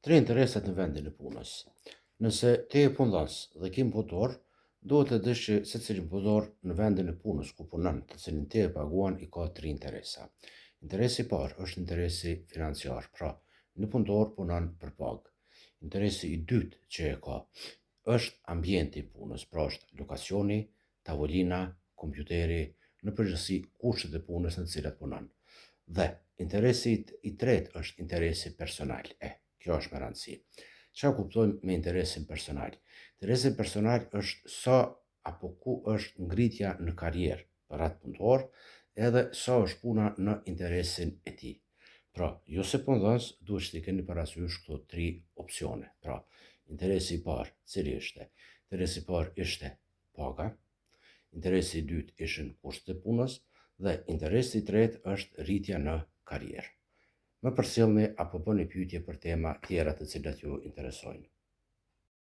Tre interesat në vendin e punës. Nëse ti je punëdhënës dhe ke punëtor, duhet të dish që secili punëtor në vendin e punës ku punon, të cilin ti e paguan, i ka tri interesa. Interesi i parë është interesi financiar, pra një punëtor punon për pagë. Interesi i dytë që e ka është ambienti i punës, pra është lokacioni, tavolina, kompjuteri, në përgjithësi kushtet e punës në të cilat punon. Dhe interesi i tretë është interesi personal. E, kjo është me rëndësi. Çka kuptojmë me interesin personal? Interesi personal është sa apo ku është ngritja në karrierë për atë punëtor, edhe sa është puna në interesin e tij. Pra, ju si punëdhënës duhet që t'i keni parasysh këto tri opsione. Pra, interesi i parë, cili ishte? Interesi i parë ishte paga, interesi i dytë ishin kushtet e punës dhe interesi i tretë është rritja në karrierë. Më përcillni apo bëni pyetje për tema tjera të cilat ju interesojnë.